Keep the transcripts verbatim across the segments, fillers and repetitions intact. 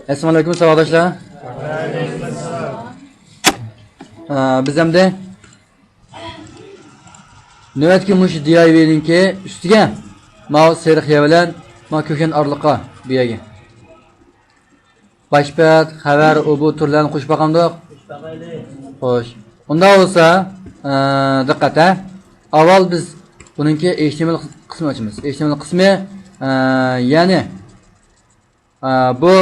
ئەسسالامۇ ئەلەيكۇم، ساۋاقداشلار. ئا، بىز ئەمدى نۆۋەتتىكى مۇشۇ دىئايۋىنىڭكى ئۈستىگە ماۋۇ سېرىق يەر بىلەن ماۋۇ كۆكنى ئارىلىققا بۇ يەرگە باش بەت، خەۋەر، ئۇ بۇ تۈرلەرنى قوشۇپ باقامدۇق؟ قوشۇپ باقايلى. خوش. ئۇنداق بولسا، ئە، دىققەت، ھە. ئاۋۋال بىز بۇنىڭكى ئېچ تى ئېم ئېل قىسمىنى ئاچىمىز. ئېچ تى ئېم ئېل قىسمى، ئە، يەنى، ئە، بۇ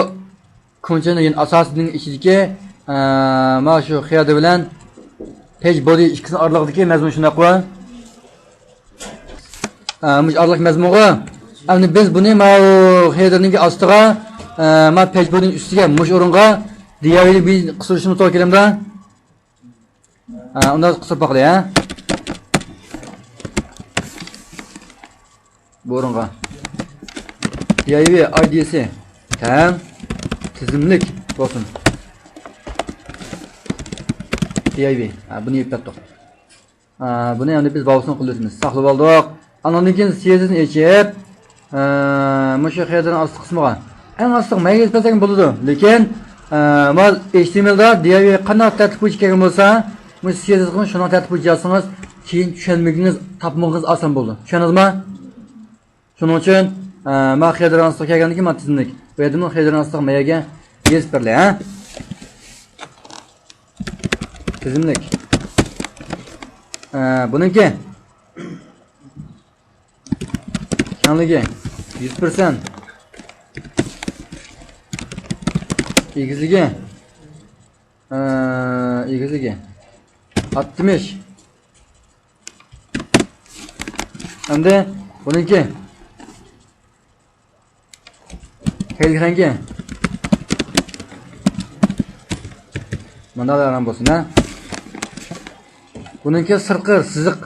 كونتېينېر يەنى ئاساسىنىڭ ئىچىدىكى، ئە، مانا شۇ خېدېر بىلەن پېيج بودى ئىككىسىنىڭ ئارىلىقىدىكى مەزمۇن شۇنداققۇ؟ ئە، مۇشۇ ئارىلىق مەزمۇنغا. ئەمدى بىز بۇنى ماۋۇ خېدېرنىڭكى ئاستىغا، ئە، ماۋۇ پېيج بودىنىڭ ئۈستىگە، مۇشۇ ئورۇنغا دىئايۋىنى بىر قىستۇرۇشىمىز توغرا كېلەمدۇ؟ ئە، ئۇنداق قىستۇرۇپ باقايلى، ھە؟ بۇ ئورۇنغا دىئايۋى ئاي دى سى تەڭ تىزىملىك بولسۇن. دىئايۋى. ھە، بۇنى يېپىپ بەردۇق. ئا، بۇنى ئەمدى بىز باۋسىنى قوللىۋېتىمىز. ساقلىۋالدۇق. ئاندىن كېيىن سى ئېس ئېسنى ئېچىپ، ئا، مۇشۇ خېدېرنىڭ ئاستى قىسمىغا، ئەڭ ئاستىغا مەيگە يېزىپ بەرسەك بولىدۇ. لېكىن، ئا، ماۋۇ ئېچ تى ئېم ئېلدا دىئايۋى قانداق تەرتىپ بويىچە كەلگەن بولسا، مۇشۇ سى ئېس ئېسقىمۇ شۇنىڭ تەرتىپ بويىچە يازسىڭىز، كېيىن چۈشەنمىگىنىڭىز، تاپمىغىنىڭىز ئاسان بولىدۇ. چۈشەندىڭىزمۇ؟ شۇنىڭ ئۈچۈن، ئە، مانا خېدېرنىڭ ئاستىغا كەلگەندىن كېيىن مانا تىزىملىك. بۇ يەردىمۇ خېدېرنىڭ ئاستىغا مەيگە يېزىپ بېرىلى، ھە؟ تىزىملىك. ئە، بۇنىڭكى كەڭلىكى يۈز پىرسەنت. ئېگىزلىكى، ئە، ئېگىزلىكى ئاتمىش. ئەمدى بۇنىڭكى تەگلىك رەڭگى مۇنداق رەڭ بولسۇن، ھە. بۇنىڭكى سىرتقى سىزىق،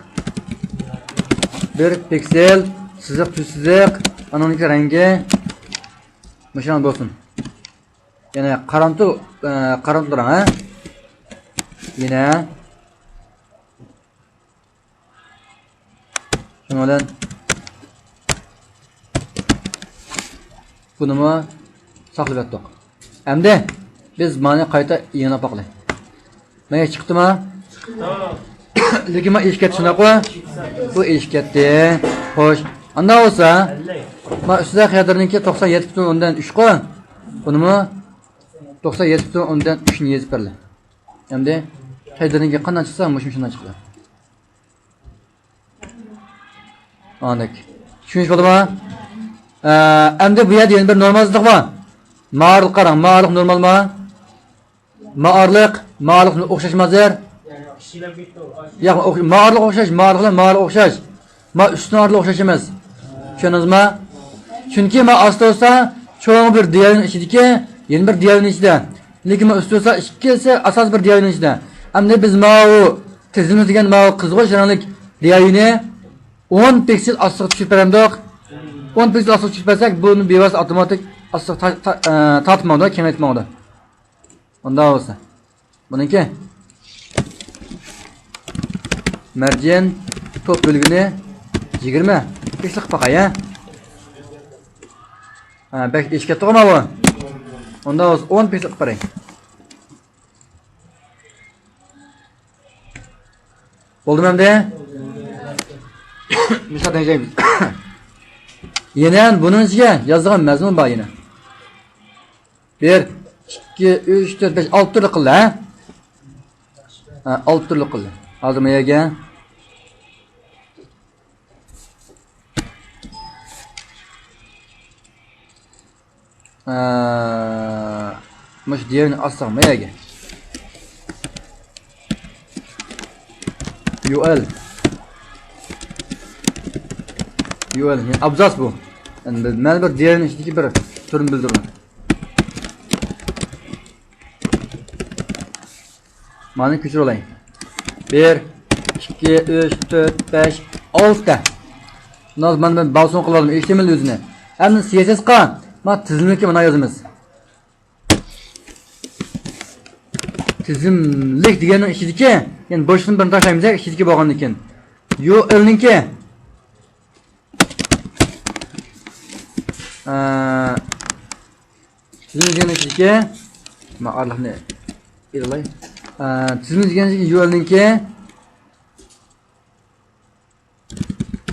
بىر پىكسېل سىزىق، تۈز سىزىق. ئانىڭكى رەڭگى مۇشۇ رەڭ بولسۇن. يەنە قارامتۇل، ئە، قارامتۇل رەڭ، ھە. يەنە شۇنىڭ بىلەن بۇنىمۇ ساقلىۋەتتۇق. ئەمدى بىز مانى قايتا يېڭىلاپ باقىلى. مانا چىقتىما؟ لېكىن ما ئېشىپ كەتتى، شۇنداققۇ؟ بۇ ئېشىپ كەتتى. خوش. ئانداق بولسا، ما ئۈستىدە خېدېرنىڭكى توقسان يەتتە پۈتۈن ئوندىن ئۈچقۇ؟ بۇنىمۇ توقسان يەتتە پۈتۈن ئوندىن ئۈچنى يېزىپ بېرىلى. ئەمدى خېدېرنىڭكى قانداق چىقسا، مۇشۇمۇ شۇنداق چىقىدۇ. ئاندەك. چۈشىنىش بولدىمۇ؟ ئە، ئەمدى بۇ يەردە يەنە بىر نورمالسىزلىق بار. مائارلىق قاراڭ، مائارلىق نورمالمۇ؟ مائارلىق، مائارلىق ئوخشاشمۇ ھازىر؟ ياق، ئوخ-، مائارلىق ئوخشاش، مائارلىق بىلەن مائارلىق ئوخشاش. ما ئۈستۈن ئارىلىق ئوخشاش ئەمەس. چۈشەندىڭىزمۇ؟ چۈنكى ما ئاستى بولسا چوڭ بىر دىئايۋىنىڭ ئىچىدىكى يەنە بىر دىئايۋىنىڭ ئىچىدە. لېكىن ما ئۈستى بولسا ئىككىسى ئاساسىي بىر دىئايۋىنىڭ ئىچىدە. ئەمدى بىز ماۋۇ تىزىملىك دېگەن ماۋۇ قىزغۇچ رەڭلىك دىئايۋىنى ئون پىكسېل ئاستىغا چۈشۈرۈپ بېرەمدۇق. ئون پىكسېل ئاستىغا چۈشۈرۈپ بەرسەك، بۇنى بىۋاسىتە ئاپتوماتىك ئاستىغا تا-، تا-، ئە، تارتىپ ماڭىدۇ، كېڭەيتىپ ماڭىدۇ. ئۇنداق بولسا، بۇنىڭكى مەرجىن توپ بۆلگۈنى يىگىرمە پىكسېل قىلىپ باقاي، ھە؟ ھە، بەك ئېشىپ كەتتىغۇ ماۋۇ. ئۇنداق بولسا ئون پىكسېل قىلىپ بېرەي. بولدىمۇ ئەمدى؟ مۇشۇنداق دەڭشەيمىز. يەنە بۇنىڭ ئىچىگە يازىدىغان مەزمۇن بار يەنە. بىر، ئىككى، ئۈچ، تۆت، بەش، ئالتە تۈرلۈك قىلدى، ھە؟ ھە، ئالتە تۈرلۈك قىلدى. ھازىر ما يەرگە. ھە، مۇشۇ دىئايۋىنى ئاستىغا ما يەرگە. يۇ ئېل. يۇ ئېل، يەنى ئابزاس بۇ. يەنى بىر، مەن بىر دىئايۋىنىڭ ئىچىدىكى بىر تۈرنى بىلدۈرىمەن. مانا كۆچۈرۈۋالاي. بىر، ئىككى، ئۈچ، تۆت، بەش، ئالتە. مانا مەن باۋسۇن قىلىۋالدىم، ئېچ تى ئېم ئېل يۈزىنى. ئەمدى سى ئېس ئېسقا ما تىزىملىككە مانا يازىمىز. تىزىملىك دېگەننىڭ ئىچىدىكى، يەنى بوشلۇقنى بىرنى تاشلايمىز، ئىچىدىكى بولغاندىن كېيىن. يۇ ئېلنىڭكى، ئە، تىزىملىتىش دېگەن ئىكەن، مەن ئارىلىقنى ئېلىۋالاي. ئە، تىزىملىتىش دېگەن ئىكەن، يۇ ئېلنىڭكى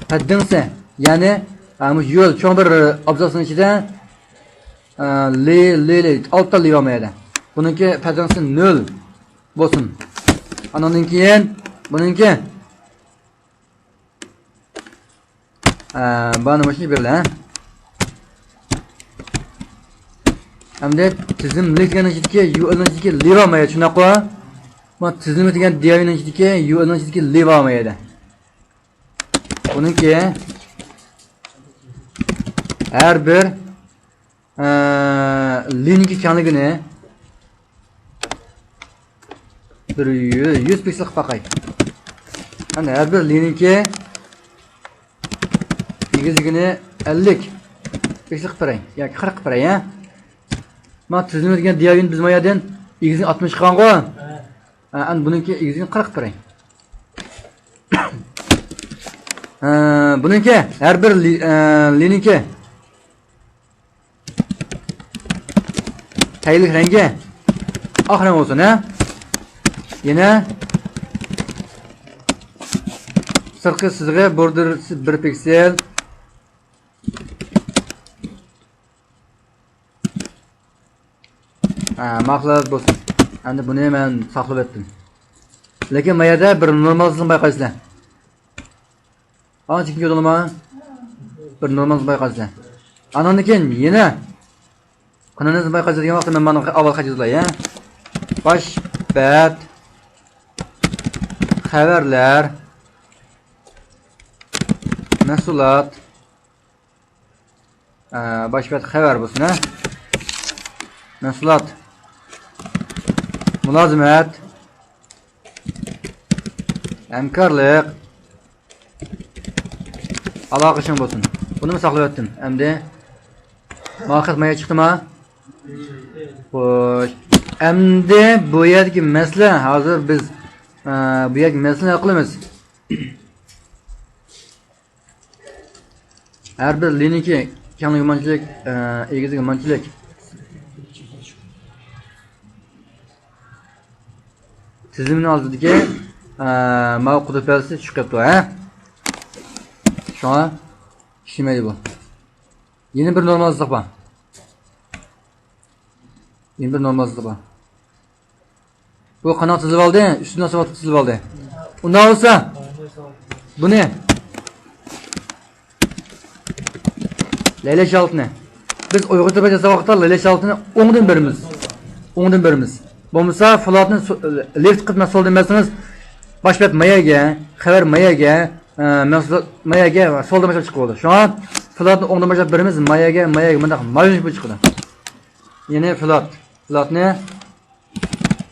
پەددىڭسى، يەنى، ئە، مۇشۇ يۇ ئېل چوڭ بىر ئابزاسنىڭ ئىچىدە، ئە، لى، لى، لى، ئالتە لى بار ما يەردە. بۇنىڭكى پەددىڭسى نۆل بولسۇن. ئانىڭدىن كېيىن بۇنىڭكى ئە، بارنى مۇشۇنى بېرىلە، ھە؟ ئەمدى تىزىملىك دېگەننىڭ ئىچىدىكى يۇ ئېلنىڭ ئىچىدىكى لى بارمايدۇ، شۇنداققۇ؟ ما تىزىملىك دېگەن دىياۋىنىڭ ئىچىدىكى يۇ ئېلنىڭ ئىچىدىكى لى بارمايدۇ. بۇنىڭكى ھەر بىر ئە، لىنىكى كەڭلىكىنى بىر يۈز، يۈز پىكسېل قىلىپ باقاي. ئەنە ھەر بىر لىنىكى ئېگىزلىكىنى ئەللىك پىكسېل قىلىپ بېرەي ياكى قىرىق قىلىپ بېرەي، ھە؟ ما تىزىملىتىش دېگەن دىياۋىنى بىز ما يەردىن ئېگىزلىكىنى ئاتمىش قىلغانغۇ؟ ھە، ئەنە بۇنىڭكى ئېگىزلىكىنى قىرىق قىلىپ بېرەي. ئە، بۇنىڭكى ھەر بىر لى-، ئە، لىنىكى تەگلىك رەڭگى ئاق رەڭ بولسۇن، ھە. يەنە سىرتقى سىزىقى بوردىرى بىر پىكسېل. ھە، ماقۇل بولسۇن. ئەمدى بۇنى مەن ساقلىۋەتتىم. لېكىن ما يەردە بىر نورمالسىزلىقنى بايقايسىلەر. ئاڭ چېكىنگە يولىما بىر نورمال بايقايسىلەر. ئانىڭدىن كېيىن يەنە قانۇنىزم بايقايسىلەر دېگەن ۋاقىتتا مەن مانا ئاۋۋال قاچىلاي، ھە؟ باش بەت، خەۋەرلەر، مەھسۇلات، ئە، باش بەت خەۋەر بولسۇن، ھە؟ مەھسۇلات، مۇلازىمەت، ھەمكارلىق، ئالاقە ئىشىڭ بولسۇن. بۇنىمۇ ساقلىۋەتتىم. ئەمدى ماۋۇ خەت ما يەردە چىقتىما؟ خوش. ئەمدى بۇ يەردىكى مەسىلە، ھازىر بىز، ئە، بۇ يەردىكى مەسىلىنى ھەل قىلىمىز. ھەر بىر لىنىيىكى كەڭلىكى مانچىلىك، ئە، ئېگىزلىكى مانچىلىك. تىزىمنىڭ ئالدىدىكى، ئە، ماۋۇ قۇدۇق پەلىسى چۈشۈپ كەپتۇ، ھە؟ شۇڭا ئىشلىمەيدۇ بۇ. يەنە بىر نورمالسىزلىق بار. يەنە بىر نورمالسىزلىق بار. بۇ قانداق تىزىلىۋالدى؟ ئۈستۈن ئاسفالت تىزىلىۋالدى. ئۇنداق بولسا، بۇنى لەيلەش ھالىتىنى. بىز ئۇيغۇرچە تەرجىمە جازغان ۋاقىتتا لەيلەش ھالىتىنى ئوڭدىن بېرىمىز. ئوڭدىن بېرىمىز. بولمىسا فلاتنى سو-، لېفت قىلىپ مەن سولدىن بەرسىڭىز، باش بەت ما يەرگە، خەۋەر ما يەرگە، ئە، مەھسۇلات ما يەرگە، سولدىن باشلاپ چىقىپ بولىدۇ. شۇڭا فلاتنى ئوڭدىن باشلاپ بېرىمىز، ما يەرگە، ما يەرگە مۇنداق مايوش بولۇپ چىقىدۇ. يەنى فلات، فلاتنى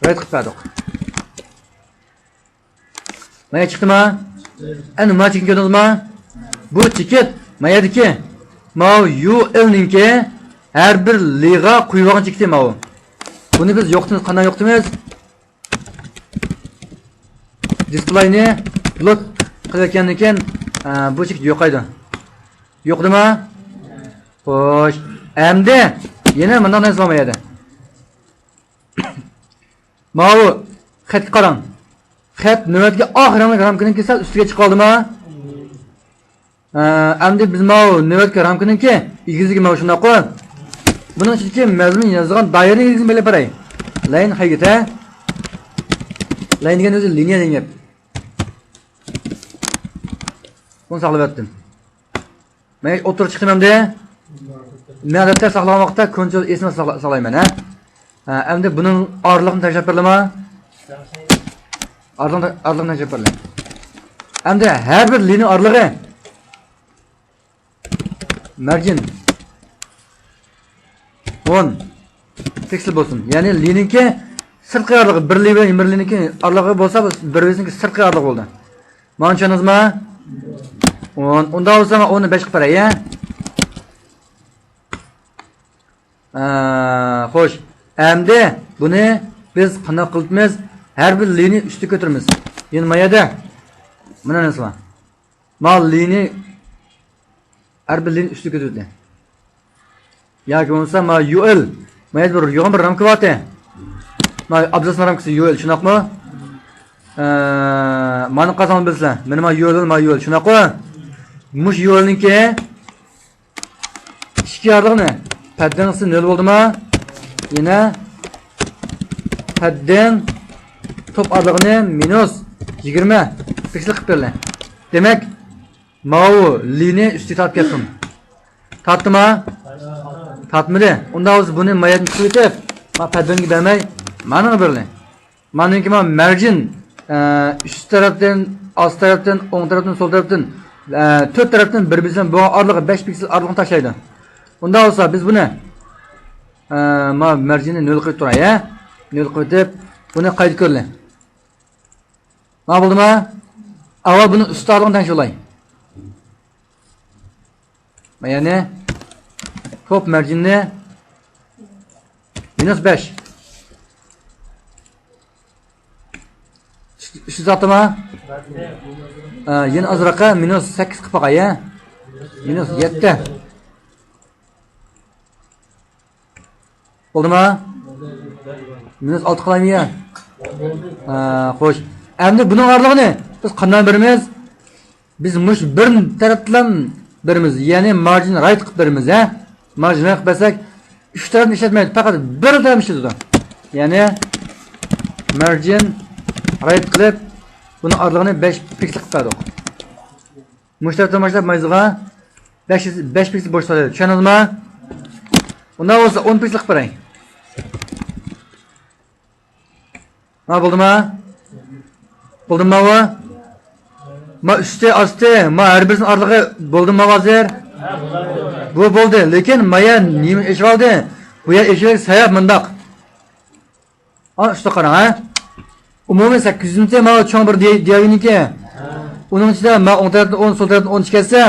رەت قىلىپ بەردۇق. مانا چىقتىما؟ ئەنە مانا چېكىتنى كۆردىڭىزما؟ بۇ چېكىت ما يەردىكى ماۋۇ يۇ ئېلنىڭكى ھەر بىر لىغا قويۇۋالغان چېكىتى ماۋۇ. بۇنى بىز يوقىتىمىز. قانداق يوقىتىمىز؟ دىسپلاينى بلوك قىلىۋەتكەندىن كېيىن، ئە، بۇ چېكىت يوقايدۇ. يوقىدىما؟ خوش. ئەمدى يەنە مۇنداق نەرسە بار ما يەردە. ماۋۇ خەتكە قاراڭ. خەت نۆۋەتتىكى ئاخىرقى رامكىنىڭكى سەل ئۈستىگە چىقىۋالدىما؟ ھە، ئەمدى بىز ماۋۇ نۆۋەتتىكى رامكىنىڭكى ئېگىزلىكى ماۋۇ، شۇنداققۇ؟ بۇنىڭ ئىچىدىكى مەزمۇن يازغان دائىرىنىڭ ئېگىزلىكىنى بېرىپ بېرەي. لەين خەيگىتە. لەين دېگەن ئۆزى لىنىيە دېگەن گەپ. بۇنى ساقلىۋەتتىم. مەن ئوتتۇرىغا چىقتىم ئەمدى. مەن ئادەتتە ساقلىغان ۋاقىتتا كونترول ئېسنى ساقلا-، ساقلايمەن، ھە. ھە، ئەمدى بۇنىڭ ئارىلىقىنى تەڭشەپ بېرىلىما؟ ئارىلىقنى، ئارىلىقنى تەڭشەپ بېرىلە. ئەمدى ھەر بىر لىنىيە ئارىلىقى مەرجىن ئون پىكسېل بولسۇن. يەنى لىنىيىنىڭكى سىرتقى ئارىلىقى، بىر لىنىيە بىلەن بىر لىنىيىنىڭكى ئارىلىقى بولسا، بىر بىرسىنىڭكى سىرتقى ئارىلىقى بولدى. مانا چۈشەندىڭىزما؟ ئون. ئۇنداق بولسا، مانا ئوننى بەش قىلىپ بېرەي، ھە؟ ئە، خوش. ئەمدى بۇنى بىز قانداق قىلىمىز؟ ھەر بىر لىنىيە ئۈستىگە كۆتۈرىمىز. يەنە ما يەردە. مانا نەرسە بار. ما لىنىيە، ھەر بىر لىنىيە ئۈستىگە كۆتۈردى. ياكى بولمىسا ما يۇ ئېل مانا بىر يوغان بىر رامكا بارتى. مانا ئابزاسنىڭ رامكىسى يول، شۇنداقمۇ؟ ئە، مانا قازان بىلسىلەر. مانا ما يول، ما يول، شۇنداقمۇ؟ مۇش يولنىڭكى ئىككى ئارىلىقىنى پەددىنىڭ نۆل بولدىما؟ يەنە پەددىن توپ ئارىلىقىنى مىنۇس يىگىرمە پىكسېل قىلىپ بېرىلە. دېمەك، ماۋۇ لىنى ئۈستىگە تارتىپ كەتسۇن. تارتتىما؟ تارتمىدى. ئۇنداق بولسا بۇنى مايەتنى چىقىرىۋېتىپ، ما پەددىنگە بەرمەي، مانىڭغا بېرىلە. ماندىن كېيىن مانا مەرجىن، ئە، ئۈست تەرەپتىن، ئاست تەرەپتىن، ئوڭ تەرەپتىن، سول تەرەپتىن، ئە، تۆت تەرەپتىن بىر بىلسەم بۇ ئارىلىقى بەش پىكسېل ئارىلىقنى تاشلايدۇ. ئۇنداق بولسا بىز بۇنى، ئە، ما مەرجىننى نۆل قىلىپ تۇراي، ھە؟ نۆل قىلىۋېتىپ، بۇنى قايتا كۆرلى. ما بولدىما؟ ئاۋۋال بۇنى ئۈست ئارىلىقىنى تەڭشىۋالاي. يەنى توپ مەرجىننى مىنۇس بەش. ئۈستى تارتىما؟ ئە، يەنە ئازراققا مىنۇس سەككىز قىلىپ باقاي، ھە؟ مىنۇس يەتتە. بولدىما؟ مىنۇس ئالتە قىلايمۇ يا؟ ھە، خوش. ئەمدى بۇنىڭ ئارىلىقىنى بىز قانداق بېرىمىز؟ بىز مۇشۇ بىر تەرەپلەم بېرىمىز، يەنى مارجىن رايت قىلىپ بېرىمىز، ھە؟ مارجىن رايت قىلىپ بەرسەك، ئۈچ تەرەپنى ئىشلەتمەيدۇ، پەقەت بىر تەرەپنى ئىشلىتىدۇ. يەنى مارجىن رايت قىلىپ، بۇنىڭ ئارىلىقىنى بەش پىكسېل قىلىپ بەردۇق. مۇشۇ تەرەپتىن باشلاپ مايزىغا بەش يۈز، بەش پىكسېل بوش سالىدۇ. چۈشەندىڭىزما؟ ئۇنداق بولسا ئون پىكسېل قىلىپ بېرەي. ما بولدىما؟ بولدىما بۇ؟ ما ئۈستى، ئاستى، ما ھەر بىرسىنىڭ ئارىلىقى بولدىما ھازىر؟ بۇ بولدى. لېكىن ما يەر نېمە ئېشىۋالدى؟ بۇ يەر ئېشىۋالدى سەۋەب مۇنداق. ئا، ئۈستىگە قاراڭ، ھە؟ ئومۇمىي سەككىز يۈزىنچى ما چوڭ بىر دىياۋىنىكى. ئۇنىڭ ئىچىدە ما ئوڭ تەرەپتىن ئون، سول تەرەپتىن ئون چىقىپ كەتسە،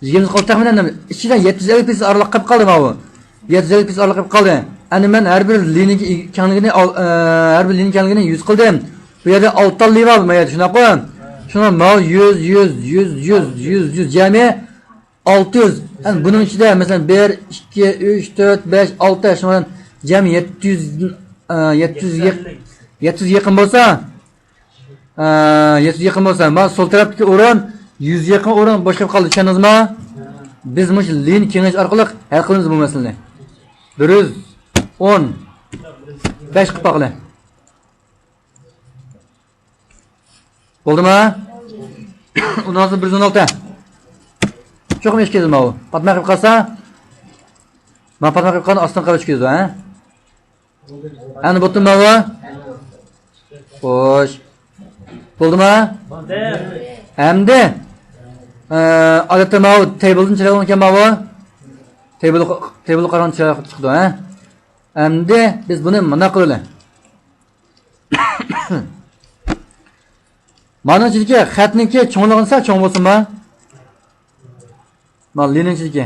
يىگىرمە قىلىپ تەخمىنەن ئىچىدە يەتتە يۈز ئەللىك پىكسېل ئارىلىق قېلىپ قالدى ماۋۇ. يەتتە يۈز ئەللىك پىكسېل ئارىلىق قېلىپ قالدى. ئەنە مەن ھەر بىر لىنىيە كەڭلىكىنى ئال-، ئە، ھەر بىر لىنىيە كەڭلىكىنى يۈز قىلدىم. بۇ يەردە ئالتە تال لىنىيە بار بۇ يەردە، شۇنداققۇ؟ شۇڭا ماۋۇ يۈز، يۈز، يۈز، يۈز، يۈز، يۈز جەمئىي ئالتە يۈز. ئەنە بۇنىڭ ئىچىدە مەسىلەن بىر، ئىككى، ئۈچ، تۆت، بەش، ئالتە، شۇنىڭ بىلەن جەمئىي يەتتە يۈز، ئە، يەتتە يۈز يېق-، يەتتە يۈز يېقىن بولسا، ئە، يەتتە يۈز يېقىن بولسا، مانا سول تەرەپتىكى ئورۇن يۈز يېقىن ئورۇن بوش قېلىپ قالدى، چۈشەندىڭىزما؟ بىز مۇشۇ لىنىيە كېڭىيىش ئارقىلىق ھەل قىلىمىز بۇ مەسىلىنى. بىر يۈز ئون بەش قىلىپ باقىلى. بولدىما؟ ئۇنىڭ ئاستىدا بىر يۈز ئون ئالتە. چوقۇم ئىككى يۈز ماۋۇ. پاتما قىلىپ قالسا، مانا پاتما قىلىپ قالغان ئاستىنقى قىلىپ ئىككى يۈز، ھە؟ ئەنە بوپتۇ ماۋۇ. خوش. بولدىما؟ ئەمدى، ئە، ئادەتتە ماۋۇ تەيبىلدىن چىرايلىق ئىكەن ماۋۇ. تەيبىل، تەيبىلگە قارىغاندا چىرايلىق چىقىدۇ، ھە؟ ئەمدى بىز بۇنى مۇنداق قىلىلى. مانىڭ ئىچىدىكى خەتنىڭكى چوڭلۇقىنى سەل چوڭ بولسۇنما؟ مانا لىنىيە ئىچىدىكى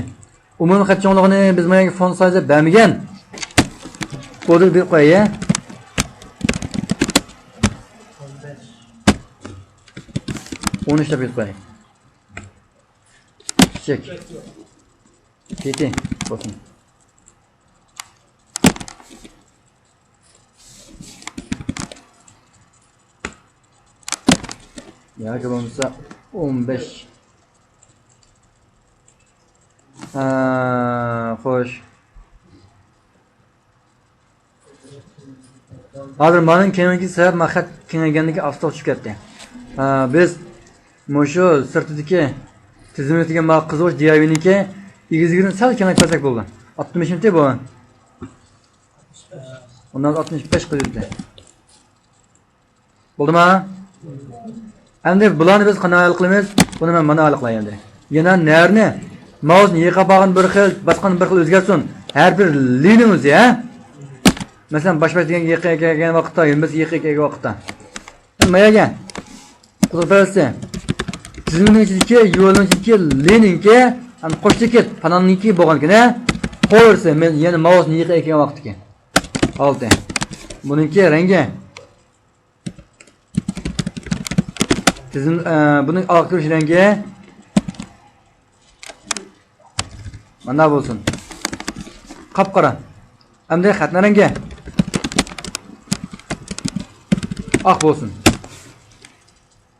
ئومۇمىي خەت چوڭلۇقىنى بىز ماياكى فونت سايز دەپ بەرمىگەن. كودىنى بېرىپ قوياي. ئون ئۈچ دەپ بېرىپ قوياي. كىچىك. پىتى بولسۇن. ياكى بولمىسا ئون بەش. ھە، خوش. ھازىر مانىڭ كېڭىيگەنلىكى سەۋەب، ما خەت كېڭەيگەنلىكى ئاستا چۈشۈپ كەتتى. ھە، بىز مۇشۇ سىرتىدىكى تىزىملىتىگە ما قىزغۇچ دىياۋىنىڭكى ئېگىزلىكىنى سەل كېڭەيتىپ بەرسەك بولىدۇ. ئاتمىشمىتى بۇ؟ ئۇنداق ئاتمىش بەش قىلىۋېتىلدى. بولدىما؟ ئەمدى بۇلارنى بىز قانداق ھەل قىلىمىز؟ بۇنى مەن مانا ھەل قىلاي ئەمدى. يەنە نەرنى ماۋۇسنى يېقىپ بارغان بىر خىل، باسقان بىر خىل ئۆزگەرتسۇن. ھەر بىر لىنىڭ ئۆزى، ھە؟ مەسىلەن، باش باش دېگەن يېقىن كەلگەن ۋاقىتتا، يېمىس يېقىن كەلگەن ۋاقىتتا. ماياگە. قۇدۇق پەرەسى. تىزىملىنىڭ ئىچىدىكى، يولنىڭ ئىچىدىكى لىنىڭكى، ھەم قوشتىكى پاناننىڭكى بولغانكىنە، قويۇرسى، مەن يەنە ماۋۇسنى يېقىن كەلگەن ۋاقىتتىكى. ئالتە. بۇنىڭكى رەڭگى. تىزىم، ئە، بۇنىڭ ئاق كۆرۈش رەڭگى مانا بولسۇن. قاپقارا. ئەمدى خەتنىڭ رەڭگى ئاق بولسۇن.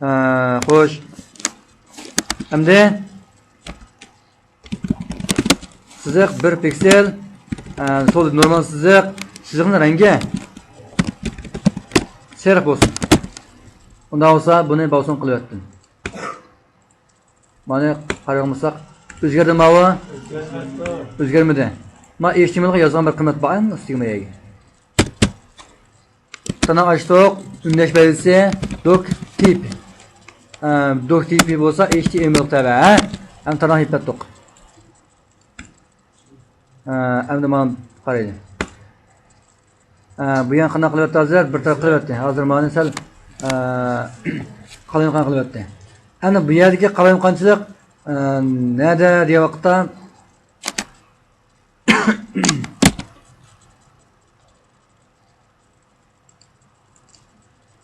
ھە، خوش. ئەمدى سىزىق بىر پىكسېل. ھە، سول نورمال سىزىق. سىزىقنىڭ رەڭگى سېرىق بولسۇن. ئۇنداق بولسا بۇنى باۋسۇن قىلىۋەتتىم. مانا قارىغان بولساق، ئۆزگەردىمۇ ماۋۇ؟ ئۆزگەرمىدى. ما ئېچ تى ئېم ئېلغا يازغان بىر قىممەت بار ئەمدى ئۈستىگە ما يەرگە. تىرناق ئاچتۇق، ئۈندەش بەلگىسى، دوك تىپ. ئە، دوك تىپى بولسا ئېچ تى ئېم ئېلغا تەۋە، ھە؟ ئەمدى تىرناق يېپىۋەتتۇق. ئە، ئەمدى مانا قارايلى. ئە، بۇ يەنى قانداق قىلىۋەتتى ھازىر؟ بىر تەرەپ قىلىۋەتتى. ھازىر مانا سەل، ئە، قالايمىقان قىلىۋەتتى. ئەمدى بۇ يەردىكى قالايمىقانچىلىق، ئە، نەدە دېگەن ۋاقىتتا،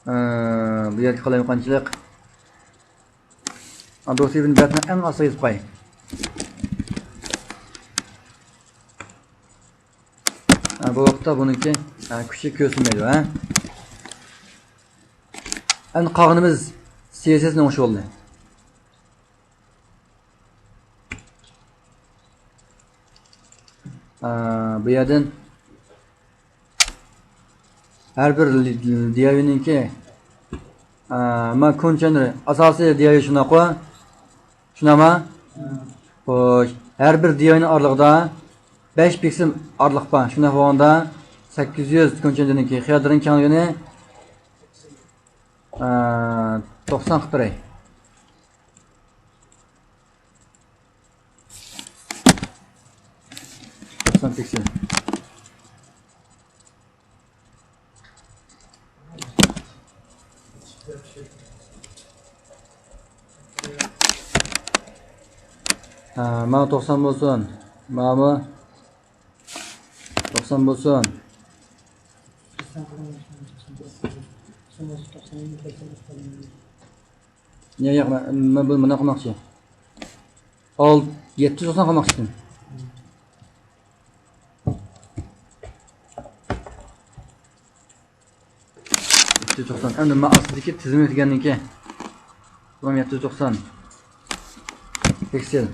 ئە، بۇ يەردىكى قالايمىقانچىلىق. ئاندروسىفىن بەتنى ئەڭ ئاستىغا يېزىپ قوياي. ھە، بۇ ۋاقىتتا بۇنىڭكى، ھە، كۈچى كۆرسىتىلمەيدۇ، ھە. ئەمدى قالغىنىمىز سى ئېس ئېس نى ئوڭشىۋالدى. ئە، بۇ يەردىن ھەر بىر دى-، دى ئاي ۋى نىڭكى، ئە، ما كونتېينېر ئاساسىي دى ئاي ۋى شۇنداققۇ؟ شۇنداقما؟ خوش. ھەر بىر دى ئاي ۋى نىڭ ئارىلىقىدا بەش پىكسېل ئارىلىق بار. شۇنداق بولغاندا سەككىز يۈز كونتېينېرنىڭكى خىيادىرنىڭ كەڭلىكىنى، ئە، توقسان قىلىپ بېرەي. توقسان پىكسېل. ھە، مانا توقسان بولسۇن. مانا توقسان بولسۇن. ياق، ياق، مەن، مەن بۇنى مۇنداق قىلماقچى. ئال-، يەتتە يۈز توقسان قىلماقچى ئىدىم. يەتتە يۈز توقسان. ئەمدى مەن ئاستىدىكى تىزىملىك دېگەننىڭكى. بۇنىڭ يەتتە يۈز توقسان پىكسېل.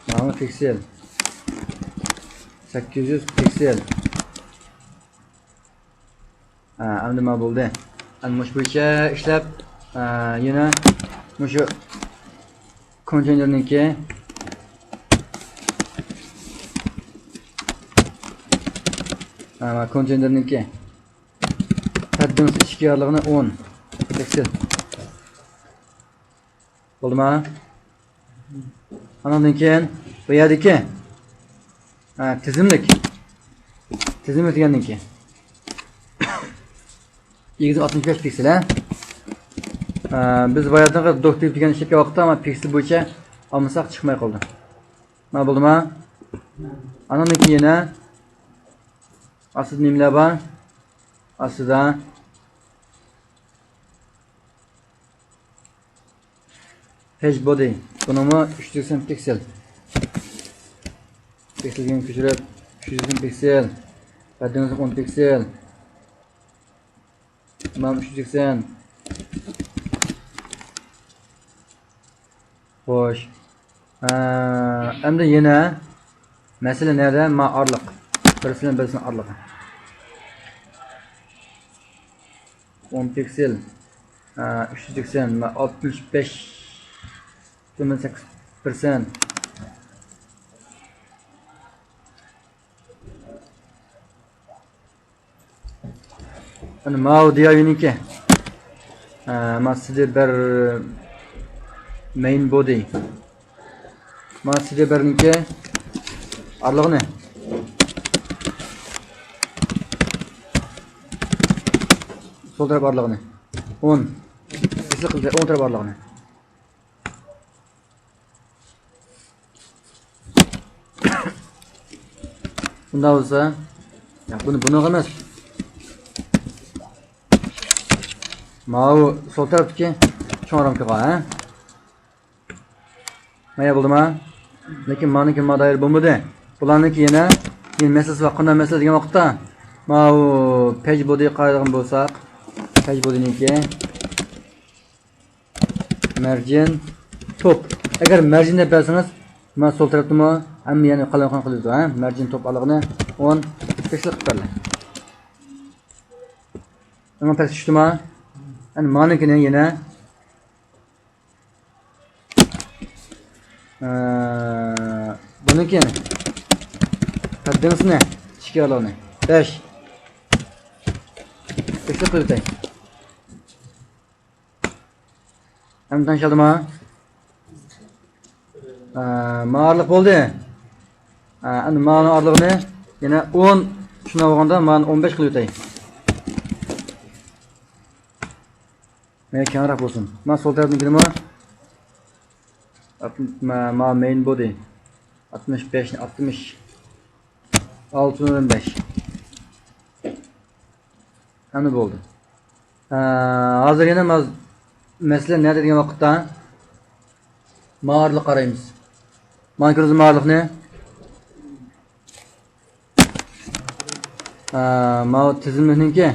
مانا پىكسېل. سەككىز يۈز پىكسېل. ھە، ئەمدى ما بولدى. ئەمدى مۇشۇ بويىچە ئىشلەپ، ھە، يەنە مۇشۇ كونتېينېرنىڭكى، ھە، كونتېينېرنىڭكى پەردىنىڭ ئىچكى ئارىلىقىنى ئون پىكسېل. بولدىما؟ ئانىڭدىن كېيىن بۇ يەردىكى، ھە، تىزىملىك. تىزىملىك دېگەندىن كېيىن ئېگىزى ئاتمىش بەش پىكسېل، ھە؟ ھە، بىز باياتىنقى دوك تىپ دېگەن ئىشلەتكەن ۋاقىتتا مانا پىكسېل بويىچە ئالمىساق چىقماي قالدى. مانا بولدىما؟ ئانىڭدىن كېيىن يەنە ئاستىدا نېمىلەر بار؟ ئاستىدا پېج بودى. بۇنىڭمۇ ئۈچ يۈز سەكسەن پىكسېل. پىكسېلگە كۆچۈرۈپ، ئۈچ يۈز سەكسەن پىكسېل. پەردىنىڭ ئون پىكسېل. تامام، ئۈچ يۈز سەكسەن. خوش. ئە، ئەمدى يەنە مەسىلە نەدە؟ ما ئارىلىق. بىرسى بىلەن بىرسىنىڭ ئارىلىقى. ئون پىكسېل. ئە، ئۈچ يۈز سەكسەن، ما ئاتمىش بەش، تۆمۈر سەككىز پىرسەنت. ئەنە ماۋۇ دى ئاي ۋى نىڭكى. ئە، ما سىدى بىر مەين بودى. ما سىدى بىر نىڭكى ئارىلىقىنى. سول تەرەپ ئارىلىقىنى. ئون. ئېسىل قىلدى، ئوڭ تەرەپ ئارىلىقىنى. بۇنداق بولسا، يا، بۇنى، بۇنىڭغا ئەمەس. ماۋۇ سول تەرەپتىكى چوڭ رامكىغا، ھە؟ مايا بولدىما؟ لېكىن مانىڭكى ما دائىرە بولمىدى. بۇلارنىڭكى يەنە، يەنە مەسىلىسى بار. قانداق مەسىلە دېگەن ۋاقىتتا، ماۋۇ پەج بودىغا قارايدىغان بولساق، پەج بودىنىڭكى مەرجىن توپ. ئەگەر مەرجىن دەپ بەرسىڭىز، مانا سول تەرەپتىمۇ ھەممە يەرنى قالايمىقان قىلىدۇ، ھە؟ مەرجىن توپ ئارىلىقىنى ئون پىكسېل قىلىپ بەردى. ئەمما پەس چۈشتىما؟ ئەنە مانىڭكىنى يەنە، ئە، بۇنىڭكى يەنە پەددىڭىسىنى ئىككى ئارىلىقىنى بەش پىكسېل قىلىۋېتەي. ئەمدى تەڭشەلدىما؟ ئە، مانا ئارىلىق بولدى. ئە، ئەمدى مانا ئارىلىقىنى يەنە ئون، شۇنداق بولغاندا مانا ئون بەش قىلىۋېتەي. مانا كەڭرەك بولسۇن. مانا سول تەرەپنىڭكىنىمۇ، ئات-، ما، ما مەين بودى. ئاتمىش بەش، ئاتمىش. ئالتە ئون بەش. ئەمدى بولدى. ئە، ھازىر يەنە ماز-، مەسىلە نەدە دېگەن ۋاقىتتا، ماۋۇ ئارىلىق قارايمىز. مانا كۆرىسىز ماۋۇ ئارىلىقنى. ئە، ماۋۇ تىزىملىكنىڭكى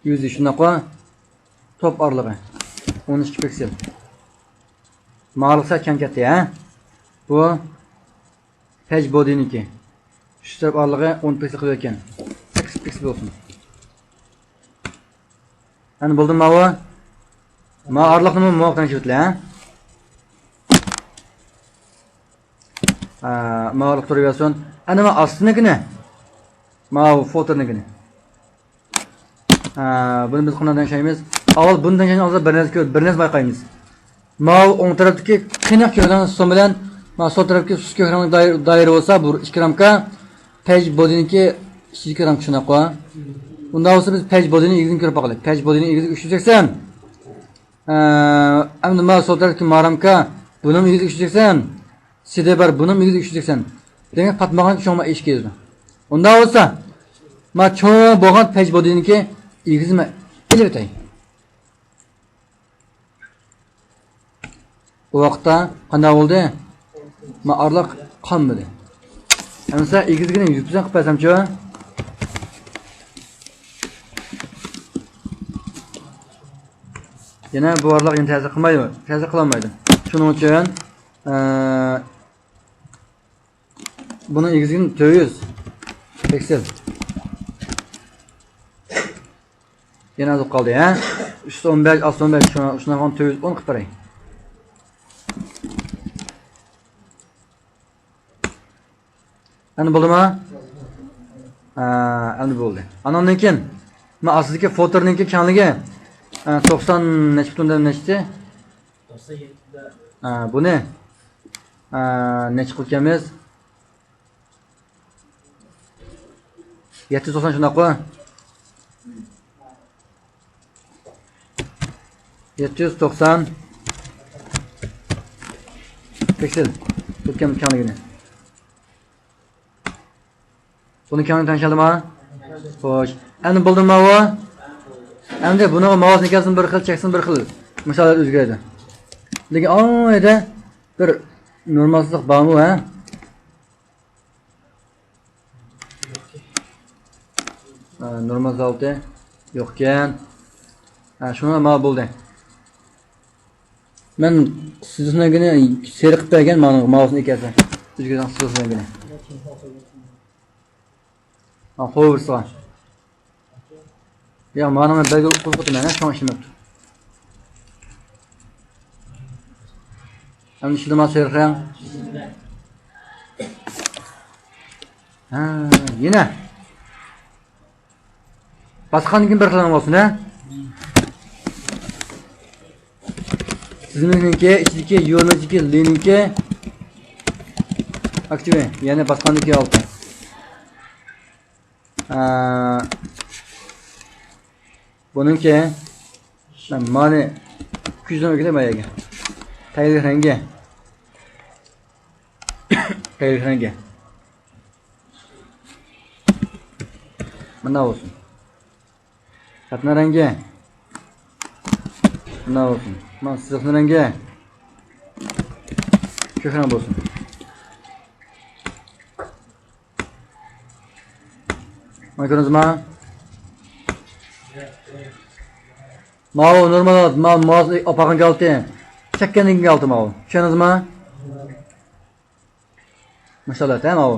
يۈزى شۇنداققۇ؟ توپ ئارىلىقى ئون ئىككى پىكسېل. ماۋۇ ئارىلىق سەل كەم كەتتى، ھە؟ بۇ پەج بودىنىڭكى. ئۈچ تەرەپ ئارىلىقى ئون پىكسېل قىلىۋەتكەن. سەككىز پىكسېل بولسۇن. ئەنە بولدىمۇ ماۋۇ؟ ماۋۇ ئارىلىقنىمۇ مۇۋاپىق تەڭشىۋېتىلە، ھە؟ ھە، ماۋۇ ئارىلىق تۇرۇۋەرسۇن. ئەنە ماۋۇ ئاستىنىڭكىنى. ماۋۇ فوتورنىڭكىنى. ھە، بۇنى بىز قانداق تەڭشەيمىز؟ ئاۋۋال بۇنى تەڭشەيمىز، بىر نەرسە كۆر-، بىر نەرسە بايقايمىز. ماۋۇ ئوڭ تەرەپتىكى قېنىق كۆك رەڭ سۇس بىلەن، ماۋۇ سول تەرەپتىكى سۇس كۆك رەڭ دائىر-، دائىرە بولسا، بۇ ئىككى رامكا پەج بودىنىڭكى ئىچىدىكى رامكا شۇنداققۇ. ئۇنداق بولسا بىز پەج بودىنىڭ ئېگىزىنى كۆرۈپ باقايلى. پەج بودىنىڭ ئېگىزى ئۈچ يۈز سەكسەن. ئە، ئەمدى ماۋۇ سول تەرەپتىكى ماۋۇ رامكا، بۇنىڭ ئېگىزى ئۈچ يۈز سەكسەن. سىدى بار، بۇنىڭ ئېگىزى ئۈچ يۈز سەكسەن. دېمەك، پاتمىغان چوڭ ما ئىش كېلىدۇ. ئۇنداق بولسا، ما چوڭ بولغان پەج بودىنىڭكى ئېگىزىنى ما ئېلىۋېتەي. ئۇ ۋاقىتتا قانداق بولدى؟ ما ئارىلىق قالمىدى. ئەمسە ئېگىزلىكىنى يۈز پىرسەنت قىلىپ بەرسەمچۇ؟ يەنە بۇ ئارىلىق يەنە تەسىر قىلمايدۇ، تەسىر قىلالمايدۇ. شۇنىڭ ئۈچۈن، ئە، بۇنىڭ ئېگىزلىكى تۆت يۈز پىكسېل. يەنە ئازاپ قالدى، ھە؟ ئۈچ يۈز ئون بەش، ئالتە يۈز ئون بەش، شۇ، شۇنداق تۆت يۈز ئون قىلىپ بېرەي. ئەمدى بولدىمۇ؟ ھە، ئەمدى بولدى. ئاناندىن كېيىن، مانا ئاستىدىكى فوتورنىڭكى كەڭلىكى، ئە، توقسان نەچچە پۈتۈن نەچچە؟ ھە، بۇنى، ئە، نەچچە قىلىپ كەلمىز؟ يەتتە يۈز توقسان شۇنداققۇ؟ يەتتە يۈز توقسان پىكسېل. كۆركەم كەڭلىكىنى. بۇنى كەڭلىكىنى تەڭشەلدىما؟ خوش. ئەمدى بولدىمۇ ماۋۇ؟ ئەمدى بۇنىڭغا ماۋۇسىنى كەلسۇن بىر خىل، چەكسۇن بىر خىل. مىساللار ئۆزگىرىدۇ. لېكىن ئاڭ يەردە بىر نورمالسىزلىق بارمۇ، ھە؟ ھە، نورمال زاۋۇتى يوقكەن. ھە، شۇڭا ماۋۇ بولدى. مەن سىزىقنىڭكىنى سېرىق قىلىپ بەرگەن، مانا ماۋۇسىنى ئەكەلسە. ئۆزگىرىدىغان سىزىقنىڭكىنى. ھا، قويۇۋېرىسىغا. ياق، مانا مەن بەلگە قويۇپ قويدۇم، مانا شۇڭا ئىشلىمەپتۇ. ئەمدى ئىشلىدىما سېرىق رەڭ؟ ھە، يەنە. باسقاندىن كېيىن بىر خىل رەڭ بولسۇن، ھە؟ تىزىملىكنىڭكى، ئىچىدىكى يورنىڭكى، لىنىڭكى ئاكتىۋى، يەنى باسقاندىن كېيىن ئالتە. ئە، بۇنىڭكى، مانا، كۈزنىڭ ئۆگىنە ما يەرگە. تەيلىك رەڭگى. تەيلىك رەڭگى. مانا بولسۇن. خەتنىڭ رەڭگى. مانا بولسۇن. مانا سىزىقنىڭ رەڭگى. كۆك رەڭ بولسۇن. مانا كۆردىڭىزما؟ ماۋۇ نورمال، ماۋۇ ماۋۇ ئاپارغان كالتى. چەككەندىن كېيىن كالتى ماۋۇ. چۈشەندىڭىزما؟ ماشاللا، ھە، ماۋۇ.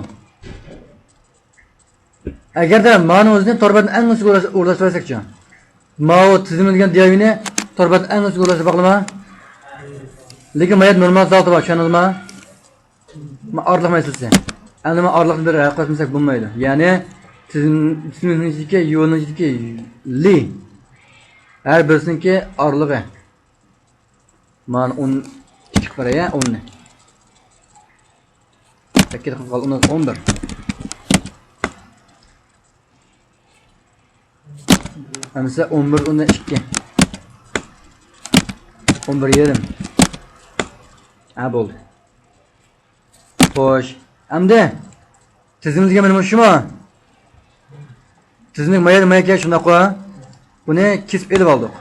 ئەگەردە مانىڭ ئۆزىنى تور بەتنىڭ ئەڭ ئۈستىگە ئورۇنلاشتۇرساكچۇ؟ ماۋۇ تىزىملىگەن دىياۋىنى تور بەتنىڭ ئەڭ ئۈستىگە ئورۇنلاشتۇرۇپ باقىلىما؟ لېكىن ما يەردە نورمال زالتى بار، چۈشەندىڭىزما؟ ما ئارىلىق مەسىلىسى. ئەمدى ما ئارىلىقنى بىر ھەل قىلىپ بەرمىسەك بولمايدۇ. يەنى تىزىم-، تىزىملىكنىڭ ئىچىدىكى، يۇۋىنىڭ ئىچىدىكى لى. ھەر بىرسىنىڭكى ئارىلىقى. مانا ئون ئىككى قىلىپ بېرەي، ئوننى. سەككىز قىلىپ قال، ئون، ئون بىر. ئەمىسە ئون بىر، ئون ئىككى. ئون بىر يېرىم. ھە، بولدى. خوش. ئەمدى تىزىمىزگە مانا مۇشۇمۇ؟ تىزىملىك ما يەردە ما يەرگە شۇنداققۇ؟ بۇنى كېسىپ ئېلىپ ئالدۇق.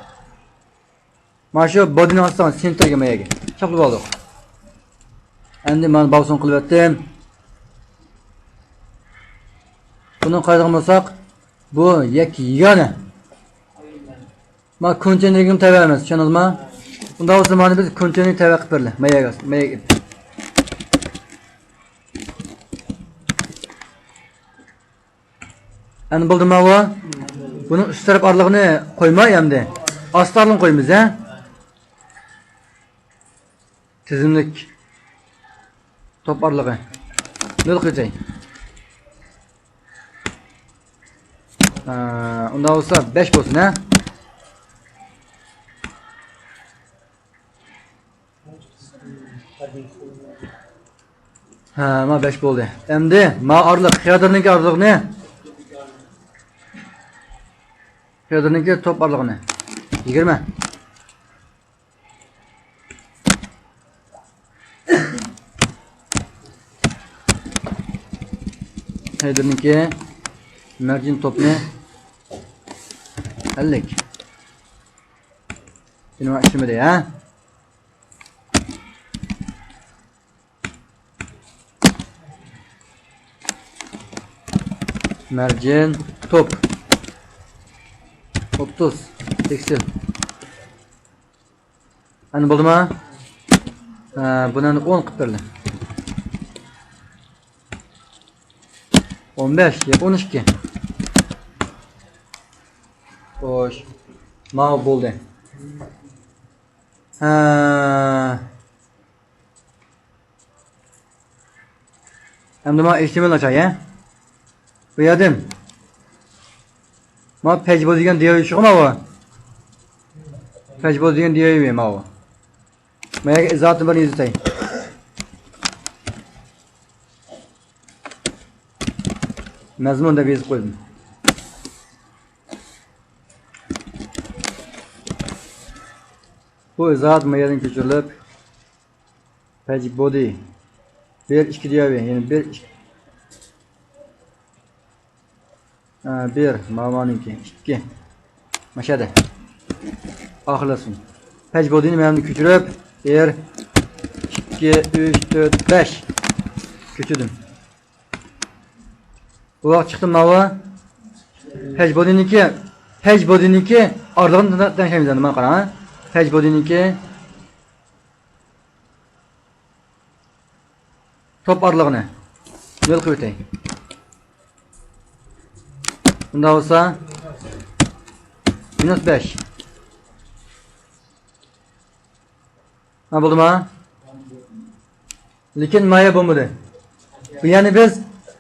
مانا شۇ بودىنىڭ ئاستىغا سېنتىرگە ما يەرگە چاپلىۋالدۇق. ئەمدى مانا باۋسۇن قىلىۋەتتىم. بۇنى قارايدىغان بولساق، بۇ يەككە يېگانە. ما كونتېينېرگىمۇ تەۋە ئەمەس، چۈشەندىڭىزما؟ ئۇنداق بولسا مانا بىز كونتېينېرنى تەۋە قىلىپ بېرىلى، ما يەرگە، ما يەرگە. ئەمدى بولدىما بۇ؟ بۇنىڭ ئۈست تەرەپ ئارىلىقىنى قويماي ئەمدى. ئاستى ئارىلىقىنى قويىمىز، ھە؟ تىزىملىك توپ ئارىلىقى. نۆل قىلىۋېتەي. ئە، ئۇنداق بولسا بەش بولسۇن، ھە؟ ھە، ما بەش بولدى. ئەمدى ما ئارىلىق، خېدىرنىڭكى ئارىلىقىنى. خېدىرنىڭكى توپ ئارىلىقىنى. يىگىرمە. خېدىرنىڭكى مەرجىن توپنى ئەللىك. يەنە ئىشلىمىدى، ھە؟ مەرجىن توپ. ئوتتۇز پىكسېل. ئەنە بولدىما؟ ھە، بۇنى ئەنە ئون قىلىپ بېرىلى. ئون بەش يا ئون ئىككى. خوش. ماۋۇ بولدى. ھە. ئەمدى مانا ئېچ تى ئېم ئېل ئاچاي، ھە؟ بۇ يەردىن مانا پەجبو دېگەن دىياۋى شۇغۇ ماۋۇ؟ پەجبو دېگەن دىياۋى ماۋۇ. ما يەرگە ئىزاھاتنى بىر يېزىتەي. مەزمۇن دەپ يېزىپ قويدۇم. بۇ ئىزاھات ما يەردىن كۆچۈرۈلۈپ، پەج بودى. بىر، ئىككى دېيەۋى، يەنى بىر، ئىككى. ھە، بىر، مامانىڭكى، ئىككى. ماشادە. ئاخىرلاشسۇن. پەج بودىنى مەن كۆچۈرۈپ، بىر، ئىككى، ئۈچ، تۆت، بەش. كۆچۈردۈم. بۇ ۋاقىت چىقتى ماۋۇ. پەج بودىنىڭكى، پەج بودىنىڭكى ئارىلىقىنى تەڭشەيمىز ئەمدى، مانا قاراڭ. پەج بودىنىڭكى توپ ئارىلىقىنى نۆل قىلىۋېتەي. بۇنداق بولسا، مىنۇس بەش. ھە، بولدىما؟ لېكىن مايا بولمىدى. بۇ يەنى بىز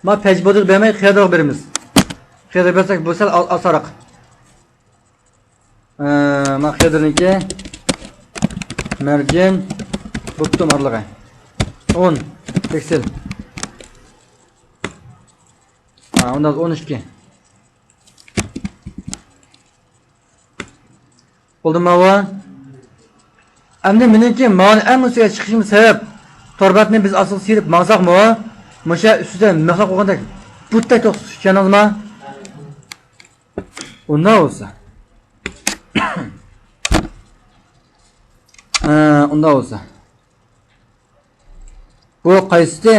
ما پەج بودىغا بەرمەي، خېدىرغا بېرىمىز. خېدىرغا بەرسەك، بۇ سەل ئا-، ئاسانراق. ئە، ما خېدىرنىڭكى مەرجىن بوتتوم ئارىلىقى ئون پىكسېل. ھە، ئۇنداق ئون ئىككى. بولدىمۇ ماۋۇ؟ ئەمدى مېنىڭكى ماۋۇنى ئەڭ ئۈستىگە چىقىشىم سەۋەب، تور بەتنى بىز ئاستىغا سىيرىپ ماڭساقمۇ، مۇشۇ ئۈستىدە مىخلاپ قويغاندەك بۇتتەك توختىتىش، چۈشەندىڭىزما؟ ئۇنداق بولسا. ئە، ئۇنداق بولسا. بۇ قايسىسى؟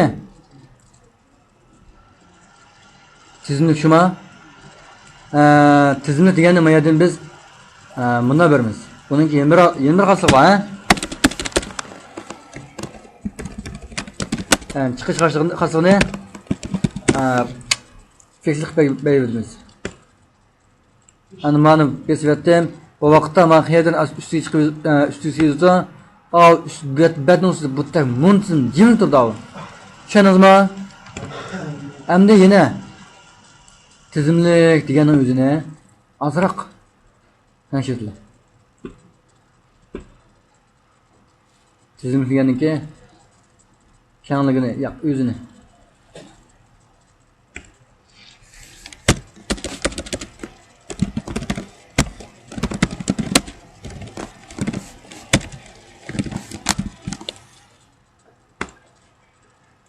تىزىملىك شۇما؟ ئە، تىزىملىك دېگەننى ما يەردىن بىز، ئە، مۇنداق بېرىمىز. بۇنىڭكى يەنە بىر، يەنە بىر خاسلىقى بار، ھە؟ ئە، چىقىش خاسلىقىنى، خاسلىقىنى، ئە، فىكسلىق بەرگىلى بېرىمىز. ئەنە مانا بېسىۋەتتىم. بۇ ۋاقىتتا مانا خېدىرنى ئۈستىگە چىقىپ، ئە، ئۈستىگە سىزىدۇ. ئاۋۇ ئۈست بەت، بەتنىڭ ئۈستىدە بۇ تەك مۇنتىزىم جىم تۇرىدۇ ئاۋۇ. چۈشەندىڭىزمۇ؟ ئەمدى يەنە تىزىملىك دېگەننىڭ ئۆزىنى ئازراق تەڭشىۋېتىلى. تىزىملىك دېگەننىڭكى كەڭلىكىنى، ياق، ئۆزىنى.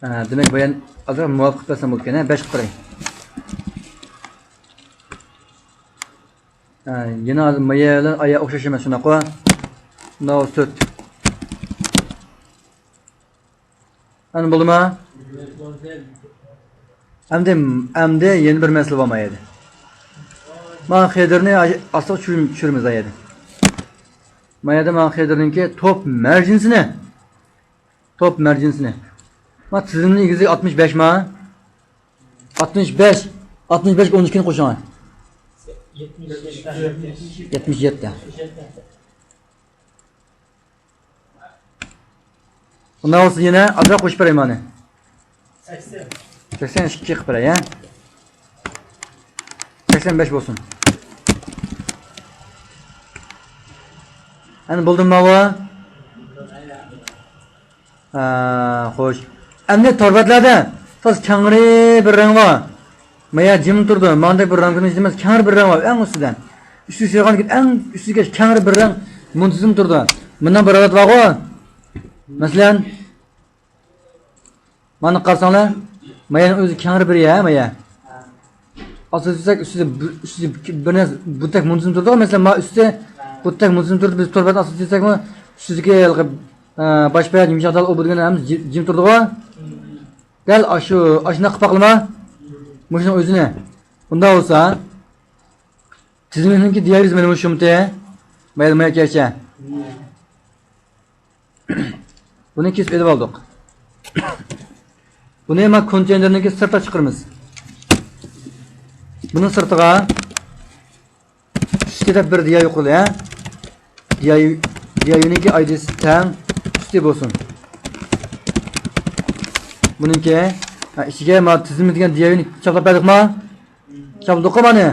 ھە، دېمەك، بايان ئازراق مۇۋاپىق قىلىپ بەرسەم بولىدىكەن، ھە، بەش قىلىپ بېرەي. ھە، يەنە ھازىر مايا بىلەن ئايا ئوخشاش ئەمەس، شۇنداققۇ؟ ماۋۇ تۆت. ئەنە بولدىما؟ ئەمدى، ئەمدى يەنە بىر مەسىلە بار ما يەردە. مانا خېدىرنى ئاستىغا چۈشۈر-، چۈشۈرىمىز ما يەردە. ما يەردە مانا خېدىرنىڭكى توپ مەرجىنىسىنى. توپ مەرجىنىسىنى. ما تىزىمنىڭ ئېگىزلىكى ئاتمىش بەش ما؟ ئاتمىش بەش. ئاتمىش بەشكە ئون ئىككىنى قوشۇڭ. يەتمىش يەتتە. ئۇنداق بولسا يەنە ئازراق قوشۇپ بېرەي مانا. سەكسەن ئىككى قىلىپ بېرەي، ھە؟ سەكسەن بەش بولسۇن. ئەنە بولدىمۇ ماۋۇ؟ ھە، خوش. ئەمدى تور بەتلەردە تاز كەڭرى بىر رەڭ بار. مايا جىم تۇرىدۇ. ماندەك بىر رەڭ كۆرۈنۈش ئەمەس، كەڭرى بىر رەڭ بار ئەڭ ئۈستىدە. ئۈستىگە سىيرىغان ئەڭ ئۈستىگە كەڭرى بىر رەڭ مۇنتىزىم تۇرىدۇ. مۇنداق بىر ھالەت بارغۇ. مەسىلەن، مانا قارىساڭلار، مايانىڭ ئۆزى كەڭرى بىر يا، مايا. ئاساسىي تۈزەك ئۈستىدە، ئۈستىدە بىر نەرسە بۇتەك مۇنتىزىم تۇرىدۇ، مەسىلەن، ما ئۈستى بۇتەك مۇنتىزىم تۇرىدۇ، بىز تور بەتنى ئاساسىي تۈزەكمۇ ئۈستىدىكى ھېلىقى، ئە، باش بەت، يۇمشاق تال، ئۇ بۇ دېگەن ھەممىسى جىم تۇرىدىغۇ. دەل ئاشۇ، ئاشۇنداق قىلىپ باقىلىما؟ مۇشۇنىڭ ئۆزىنى. ئۇنداق بولسا، تىزىملىكنىڭكى دىياگراممىسى مانا مۇشۇمتى؟ مايا، مايا كەچە. بۇنى كېسىپ ئېلىپ ئالدۇق. بۇنى ما كونتېينېرنىڭكى سىرتىغا چىقىرىمىز. بۇنىڭ سىرتىغا ئۈستى دەپ بىر دىياۋى قۇرۇلدى، ھە؟ دىياۋى، دىياۋىنىڭكى ئايدىسى تەڭ ئۈستى بولسۇن. بۇنىڭكى، ھە، ئىچىگە ما تىزىملىك دېگەن دىياۋىنى چاپلاپ بەردۇقما؟ چاپلىدۇققۇ مانى.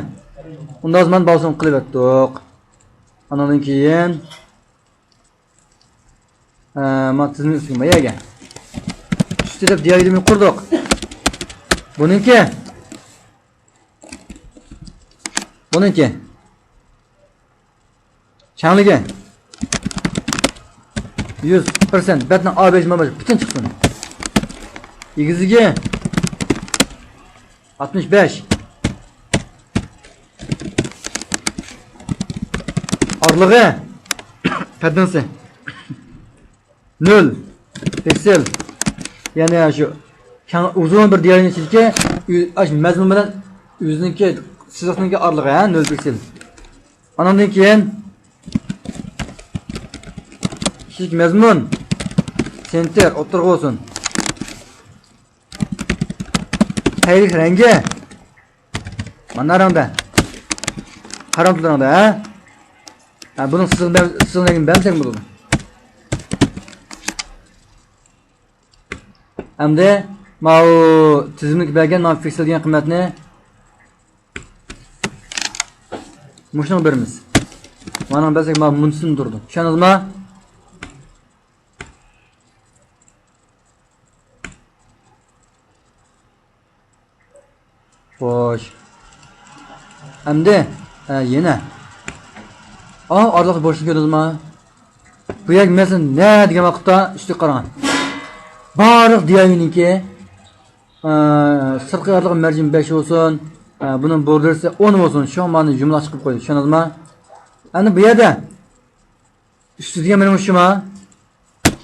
ئۇنداق زامان بالىسىنى قىلىۋەتتۇق. ئانىڭدىن كېيىن، ئە، ما تىزىمنى ئۈستىگە ما يەرگە. ئۈستى دەپ دىياگراممىنى قۇردۇق. بۇنىڭكى. بۇنىڭكى. كەڭلىكى. يۈز پىرسەنت. بەتنىڭ ئا بەش ما بەش پۈتۈن چىقسۇن. ئېگىزلىكى. ئاتمىش بەش. ئارىلىقى، پەردىنىسى، نۆل پىكسېل. يەنى شۇ كەڭ، ئۇزۇن بىر دىيارنىڭ ئىچىدىكى ئۆ-، ئاشۇ مەزمۇن بىلەن ئۆزىنىڭكى سىزىقنىڭكى ئارىلىقى، ھە، نۆل پىكسېل. ئانىڭدىن كېيىن ئىچىدىكى مەزمۇن سېنتىر ئوتتۇرىغا بولسۇن. تەگلىك رەڭگى مانا رەڭدە. قارامتۇل رەڭدە، ھە؟ ھە، بۇنىڭ سىزىق بەر-، سىزىق رەڭگىنى بەرمىسەك بولىدۇ. ئەمدى ماۋۇ تىزىملىك بەرگەن ماۋۇ پىكسېل دېگەن قىممەتنى مۇشۇنىڭغا بېرىمىز. مانىڭغا بەرسەك ماۋۇ مۇنتىزىم تۇرىدۇ. چۈشەندىڭىزما؟ خوش. ئەمدى، ھە، يەنە. ئا، ئارىلىقتا بوشلۇق كۆردىڭىزما؟ بۇ يەرگە مەسىلەن نە دېگەن ۋاقىتتا ئۈستىگە قاراڭ. بارلىق دىياۋىنىڭكى، ئە، سىرتقى ئارىلىق مەرجىن بەش بولسۇن، ئە، بۇنىڭ بوردېرسى ئون بولسۇن. شۇڭا مانا يۇمىلاق چىقىپ قويدى. چۈشەندىڭىزما؟ ئەمدى بۇ يەردە ئۈستى دېگەن مېنىڭ شۇما.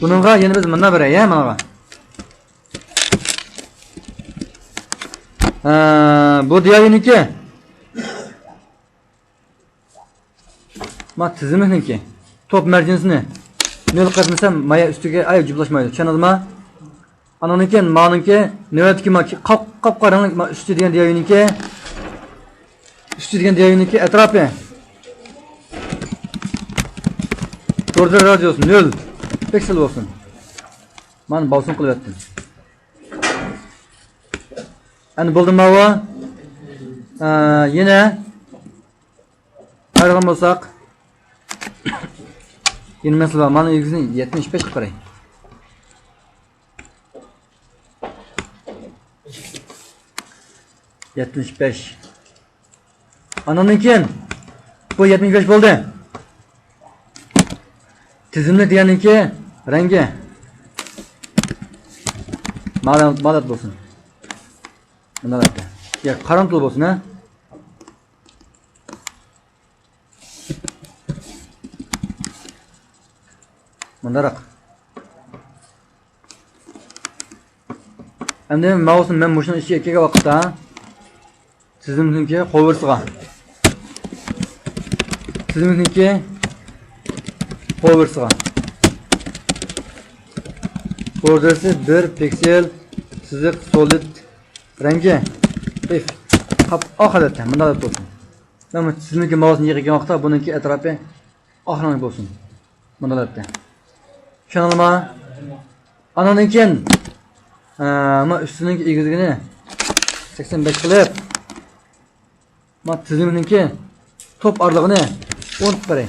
بۇنىڭغا يەنە بىز مۇنداق بېرەي، ھە، مانا. ھە، بۇ دىياۋىنىڭكى. تىزىملىكنىڭكى توپ مەرجىنىسىنى نۆل قىلىپ بەرسەم، مايا ئۈستىگە ئاي جۈپلاشمايدۇ. چۈشەندىڭىزما؟ ئاندىن كېيىن مانىڭكى نۆۋەتتىكى ما قاپ-، قاپقارا رەڭلىك ما ئۈستى دېگەن دېيەينىڭكى، ئۈستى دېگەن دېيەينىڭكى ئەتراپى بوردېر رادىيۇسى نۆل پىكسېل بولسۇن. مانا بالسۇن قىلىۋەتتىم. ئەمدى بولدىمۇ ماۋۇ؟ ئە، يەنە قارايدىغان بولساق، يەنە مەسىلە بار. مانا ئېگىزىنى يەتمىش بەش قىلىپ بېرەي. يەتمىش بەش. ئاندىن كېيىن بۇ يەتمىش بەش بولدى. تىزىملىك دېگەننىڭكى رەڭگى مانا، مانا بولسۇن. مانا ياكى قارامتۇل بولسۇن، ھە. مۇنداق. ئەمدى ماۋۇسىنى مەن مۇشۇنىڭ ئىچىگە كىرگەن ۋاقىتتا تىزىملىكنىڭكى قويۇۋېرىسىغا. تىزىملىكنىڭكى قويۇۋېرىسىغا. بوردېرسى بىر پىكسېل، سىزىق، سولىد، رەڭگى ئىف، قاپئاق ھالەتتە، مۇنداق بولسۇن. مەن بۇ تىزىملىككە ماۋۇسىنى يېقىن كەلگەن ۋاقىتتا بۇنىڭكى ئەتراپى ئاق رەڭلىك بولسۇن. مۇنداق ھالەتتە. چۈشەندىڭلارمۇ؟ ئانىڭدىن كېيىن، ئە، مانا ئۈستىنىڭكى ئېگىزلىكىنى سەكسەن بەش قىلىپ، مانا تىزىملىكنىڭكى توپ ئارىلىقىنى ئون قىلىپ بېرەي.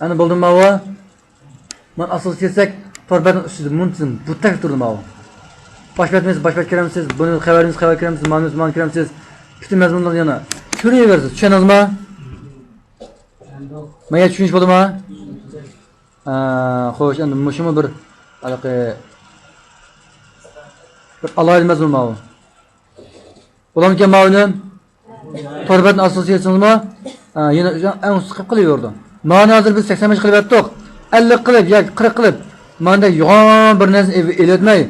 ئەنە بولدىمۇ ماۋۇ؟ مانا ئاساسىي كەلسەك، تور بەتنىڭ ئۈستىدە مۇنتىزىم بۇتەك تۇردى ماۋۇ. باش بەتمىز، باش بەت كىرەمسىز، بۇنى خەۋەرىمىز، خەۋەر كىرەمسىز، مانىمىز، مان كىرەمسىز. پۈتۈن مەزمۇنلارنى يەنە كۆرۈۋېرىسىز. چۈشەندىڭىزمۇ؟ مايا چۈشىنىش بولدىمۇ؟ ئا، خوش، ئەمدى مۇشۇمۇ بىر ھېلىقى بىر ئالاھىدە مەزمۇن ماۋۇ. بولامدىكەن ماۋۇنىڭ؟ تور بەتنى ئاساسىي يېزىڭىزمۇ؟ ھە، يەنە ئەڭ ئۈستى قىلىپ قىلىۋېرىدۇ. مانا ھازىر بىز سەكسەن بەش قىلىۋەتتۇق. ئەللىك قىلىپ ياكى قىرىق قىلىپ، ماندەك يوغان بىر نەرسىنى ئېلىۋەتمەي،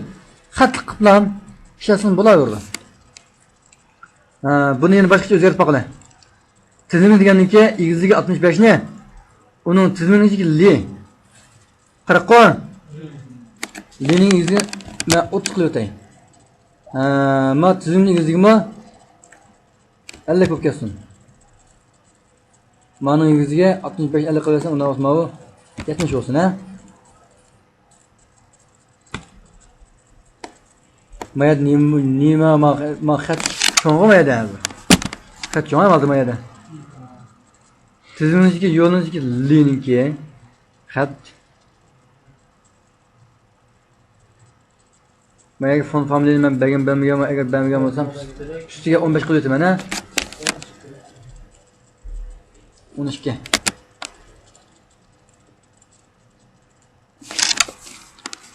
خەتلىك قىلىپلا ئىشلەتسىڭىز بولاۋېرىدۇ. ھە، بۇنى يەنە باشقىچە ئۆزگەرتىپ باقىلى. تىزىملىك دېگەننىڭكى ئېگىزلىكى ئاتمىش بەشنى، ئۇنىڭ تىزىملىكىدىكى لى قىرىققۇ. لىنىڭ ئېگىزى مەن ئوتتۇز قىلىۋېتەي. ھە، ما تىزىملىك ئېگىزلىكىمۇ ئەللىك بولۇپ كەتسۇن. مانىڭ ئېگىزىگە ئاتمىش بەش ئەللىك قىلىۋەتسەم، ئۇنداق بولسا ماۋۇ يەتمىش بولسۇن، ھە؟ ما يەردە نېمە، نېمە، ما، ما خەت چوڭغۇ ما يەردە ھازىر. خەت چوڭ ھازىر ما يەردە. تىزىملىكى، يولىنىڭكى، لىنىڭكى خەت. ما يەرگە فون فامىلىنى مەن بەرگەن، بەرمىگەنمۇ، ئەگەر بەرمىگەن بولسام، ئۈستىگە ئون بەش قىلىۋېتىمەن، ھە؟ ئون ئىككى.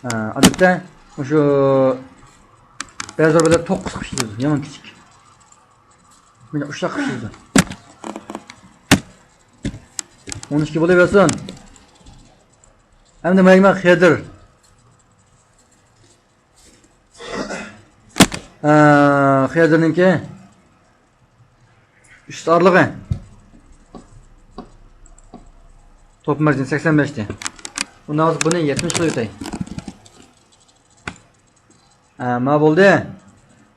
ھە، ئادەتتە مۇشۇ بەزى بىرلەر توققۇز قىلىپ ئىشلىتىدۇ، يامان كىچىك. مانا ئۇششاق قىلىپ ئىشلىتىدۇ. ئون ئىككى بولۇۋەرسۇن. ئەمدى مايگىما خېدىر. ھە، خېدىرنىڭكى ئۈست ئارىلىقى. توپ مەرجىنى سەكسەن بەشتى. ئۇنداق بولسا بۇنى يەتمىش قىلىۋېتەي. ھە، ما بولدى.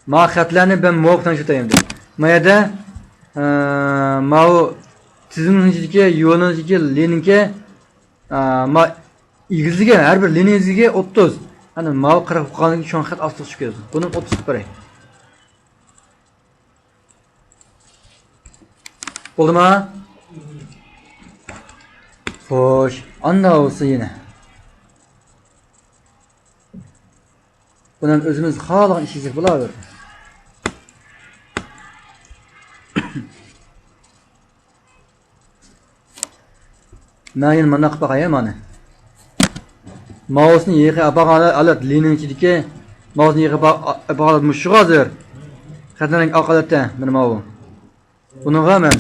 ما خەتلەرنى بەن مۇۋاپىق تەڭشىۋېتەي ئەمدى. ما يەردە، ھە، ماۋۇ تىزىمنىڭ ئىچىدىكى، يۇۋاننىڭ ئىچىدىكى، لىنىڭكى، ھە، ما ئېگىزلىكى، ھەر بىر لىنىيە ئېگىزلىكى ئوتتۇز. ئەنە ماۋۇ قىرىق بولغاندىن كېيىن شۇڭا خەت ئاستىغا چۈشۈپ كېتىدۇ. بۇنى ئوتتۇز قىلىپ بېرەي. بولدىما؟ خوش، ئانداق بولسا يەنە. بۇنى ئۆزىمىز خالىغان ئىشىمىزگە بولاۋېرىدۇ. مەن يەنە مانداق قىلىپ باقاي مانا. ماۋۇسنى يېقى ئاپارغان ھالەت، لىنىنىڭ ئىچىدىكى ماۋۇسنى يېقى ئاپارغان ھالەت مۇشۇ ھازىر. خەتنىڭ رەڭگى ئاق ھالەتتە، مانا ماۋۇ. بۇنىڭغا مەن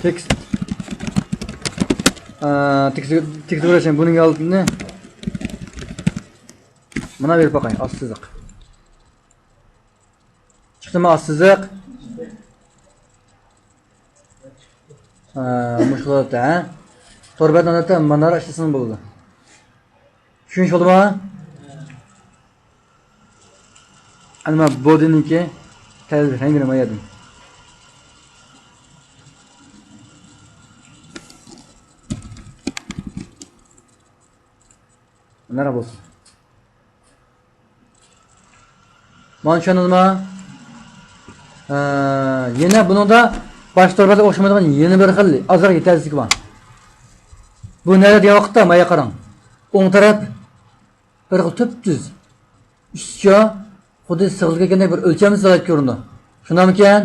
تېكىست، ئە، تېكىست، تېكىست بېرىشنى بۇنىڭ ھالىتىنى مانا بېرىپ باقاي، ئاستى سىزىق. چىقتىمۇ ئاستى سىزىق؟ مۇشۇ ھالەتتە، ھە؟ تور بەتنى ھالەتتە مانا ئىشلىسىڭىز بولىدۇ. چۈشىنىش بولدىمۇ؟ ئەنە مانا بودىنىڭكى تەلۋە رەڭگىنى ما يەردىن. مانا بولسۇن. مانا چۈشەندىڭىزمۇ؟ ھە، يەنە بۇنىڭدا باش تور بەتكە ئوخشىمايدىغان يەنە بىر خىل ئازراق يېتەرسىزلىكى بار. بۇ نەدە دېگەن ۋاقىتتا مايا قاراڭ. ئوڭ تەرەپ بىر خىل تۈپتۈز ئۈستىچە خۇددى سىغىلىپ كەتكەندەك بىر ئۆلچەمسىز ھالەتكە كۆرۈنىدۇ. شۇنداقمىكەن؟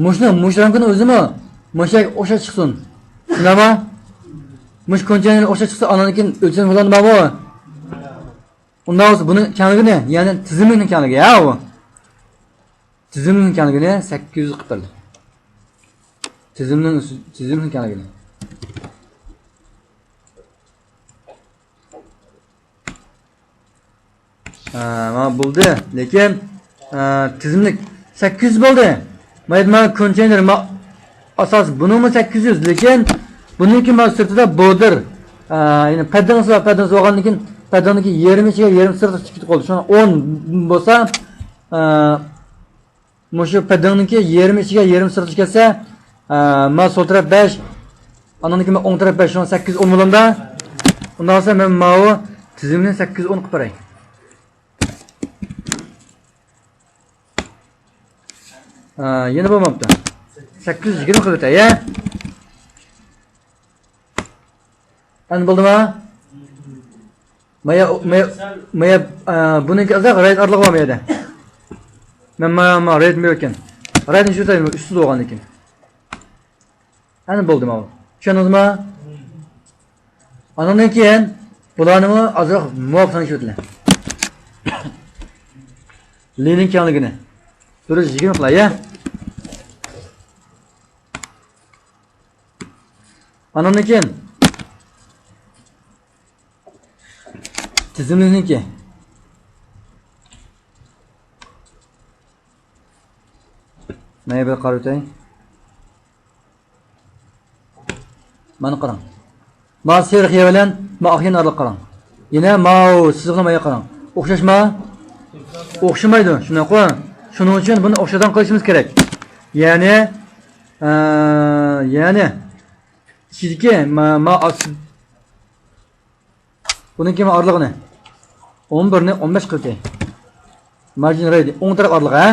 مۇشۇنىڭ، مۇشۇ رامكىنىڭ ئۆزىمۇ مۇشۇ يەرگە ئوخشاش چىقسۇن. شۇنداقمۇ؟ مۇشۇ كونتېينېرغا ئوخشاش چىقسا، ئاندىن كېيىن ئۆلچەم بولغان بارمۇ؟ ئۇنداق بولسا بۇنىڭ كەڭلىكىنى، يەنى تىزىملىكنىڭ كەڭلىكى، ھە، ئۇ. تىزىملىكنىڭ كەڭلىكىنى سەككىز يۈز قىلىپ بەردى. تىزىمنىڭ، تىزىمنىڭ كەڭلىكىنى. ھە، مانا بولدى. لېكىن، ھە، تىزىملىك سەككىز يۈز بولدى. مانا، مانا كونتېينېر، ما-، ئاساس بۇنىڭمۇ سەككىز يۈز، لېكىن بۇنىڭكى مانا سىرتىدا بودۇر، ھە، يەنى پەددىڭىسى بار، پەددىڭىسى بولغاندىن كېيىن پەددىڭنىڭكى يېرىمى ئىچىگە، يېرىمى سىرتىغا چىقىپ قالدى. شۇڭا ئون بولسا، ھە، مۇشۇ پەددىڭنىڭكى يېرىمى ئىچىگە، يېرىمى سىرتىغا كەلسە، ئە، ما سول تەرەپ بەش، ئاندىن كېيىن ئوڭ تەرەپ بەش، شۇڭا سەككىز يۈز ئون بولامدا؟ ئۇنداق بولسا مەن ماۋۇ تىزىمنى سەككىز يۈز ئون قىلىپ بېرەي. ئە، يەنە بولماپتۇ. سەككىز يۈز يىگىرمە قىلىپ ئۆتەي، يە؟ ئەمدى بولدىما؟ مايا، مايا، مايا، ئە، بۇنىڭكى ئازراق رايت ئارىلىقى بار مايادا. مەن مايا، مايا رايتنى بېرىۋەتكەن. رايتنى چۈشۈرتەيلى، ئۈستىدە بولغاندىن كېيىن. ئەمدى بولدى ماۋۇ. چۈشەندىڭىزما؟ ئانىڭدىن كېيىن بۇلارنىمۇ ئازراق مۇۋاپىق تەڭشىۋېتىلە. لىنىڭ كەڭلىكىنى بىر يۈز يىگىرمە قىلاي، يە؟ ئانىڭدىن كېيىن تىزىملىكنىڭكى. مانا بىر قارىۋېتەي. مانا قاراڭ. ما سېرىق يەر بىلەن ما ئاق يەرنى ئارىلىق قاراڭ. يەنە ماۋۇ سىزىقنى مايا قاراڭ. ئوخشاشما؟ ئوخشىمايدۇ، شۇنداققۇ؟ شۇنىڭ ئۈچۈن بۇنى ئوخشايدىغان قىلىشىمىز كېرەك. يەنى، ئە، يەنى ئىچىدىكى ما، ما ئاس-، بۇنىڭكى ئارىلىقىنى ئون بىرنى ئون بەش قىلدى. مارجىن رەيدى ئوڭ تەرەپ ئارىلىقى، ھە؟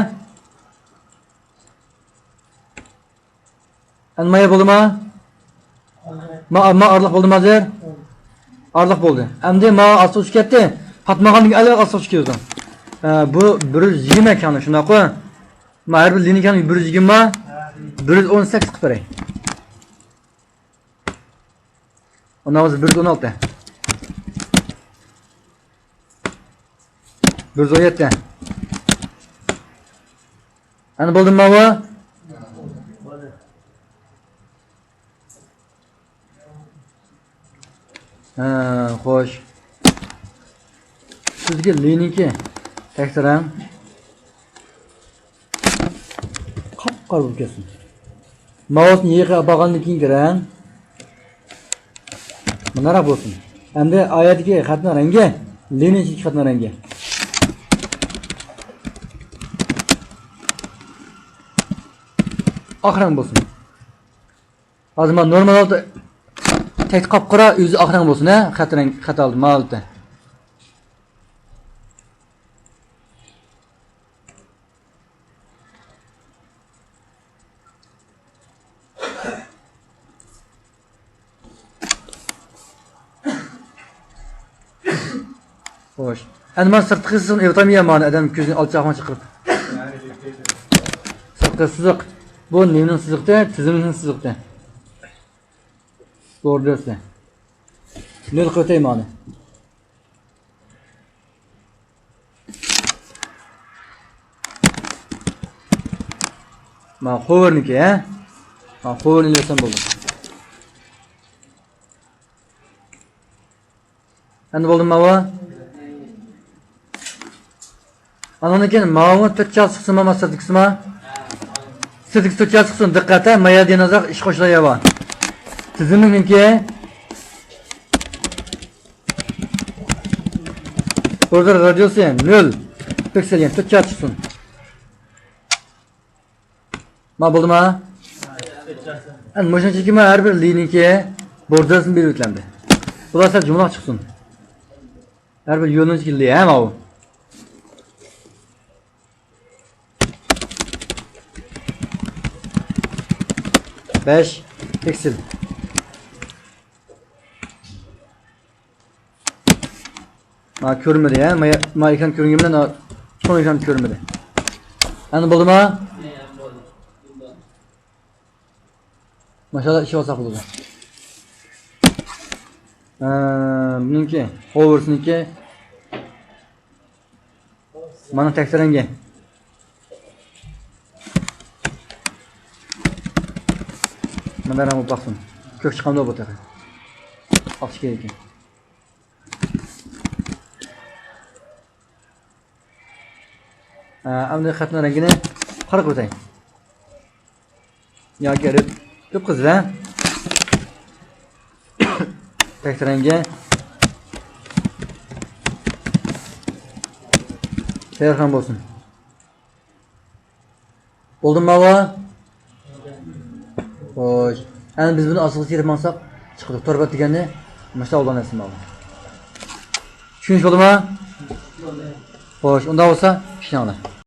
ئەمدى مايا بولدىما؟ ما، ما ئارىلىق بولدىما ھازىر؟ ئارىلىق بولدى. ئەمدى ما ئاستىغا چۈشۈپ كەتتى. پاتماغاندىن ئەلۋەتتە ئاستىغا چۈشۈپ كېتىدۇ. ئە، بۇ بىر يۈز يىگىرمە كەڭلىك، شۇنداققۇ؟ ما ھەر بىر لىنىيە كەڭلىكى بىر يۈز يىگىرمە، بىر يۈز ئون سەككىز قىلىپ بېرەي. ئۇنداق بولسا بىر يۈز ئون ئالتە. بىر يۈز ئون يەتتە. ئەنە بولدىمۇ ماۋۇ؟ ھە، خوش. سىزگە لىنىكى تەكشۈرەڭ. قاپقارا بولۇپ كەتسۇن. ماۋۇسنى يېقىغا ئاپارغاندىن كېيىن كىرەڭ. مۇنداقراق بولسۇن. ئەمدى ئايەتتىكى خەتنىڭ رەڭگى، لىنىيە ئىچىدىكى خەتنىڭ رەڭگى ئاق رەڭ بولسۇن. ھازىر مانا نورمال ھالدا تەك قاپقارا، ئۆزى ئاق رەڭ بولسۇن، ھە؟ خەت رەڭ، خەت ئالدى، ماۋۇ ھالەتتە. خوش. ئەنە مانا سىرتقى سىزىقنى ئېلىۋاتاميا، مانا ئادەم كۆزىنى ئالچاقما چىقىرىپ. سىرتقى سىزىق. بۇ نېمىنىڭ سىزىقى؟ تىزىملىكنىڭ سىزىقى. بوردېرسى. نۆل قىلىۋېتەي مانا. مانا خوۋېرنىكى، ھە؟ مانا خوۋېرنى ئېلىۋەتسەم بولدى. ئەمدى بولدىمۇ ماۋۇ؟ ئانىڭدىن كېيىن ماۋۇ تۆت چال سىقسىما، ماستىر تىكسىما؟ سىزگە تۆت چاچ چىقسۇن، دىققەت ھە، مايا دىنازار ئىش قوشۇلار ياۋا. تىزىملىك نېمىكى؟ بوردېر رادىيۇسى نۆل پىكسېل، يەنى تۆت چاچ چىقسۇن. ما بولدىما؟ ئەنە مۇشۇنچىلىكى ما ھەر بىر لىنىيىكى بوردېرسىنى بېرىپ ئۆتۈلەمدى. بۇلار سەل جۇمىلاق چىقسۇن. ھەر بىر يۆنىلىشكە لى ھە ماۋۇ. بەش پىكسېل. ما كۆرمىدى ھە؟ ما، ما ئېكران كۆرۈنگەن بىلەن چوڭ ئېكران كۆرمىدى. ئەمدى بولدىما؟ ماشاللا، ئىشلەۋاتساق بولىدۇ. ئە، بۇنىڭكى، ھوۋېرسنىڭكى. مانا تەكسى رەڭگى. مانا رەڭ بولۇپ باقسۇن. كۆك چىقامدۇ بۇ تېخى؟ ئاق چىقىدىكەن. ئە، ئەمدى خەتنىڭ رەڭگىنى قارا قىلىۋېتەي. ياكى ئېلىپ، قىپقىزىل ھە؟ تەكسى رەڭگى. سەيرخان بولسۇن. بولدىمۇ ماۋۇ؟ خوش. ئەمدى بىز بۇنى ئاستىغا سىيرىپ ماڭساق چىقىدۇ. تور بەت دېگەننى مۇشۇنداق ئالغان نەرسە ماۋۇ. چۈشىنىش بولدىمۇ؟ خوش، ئۇنداق بولسا ئىشلەڭلار.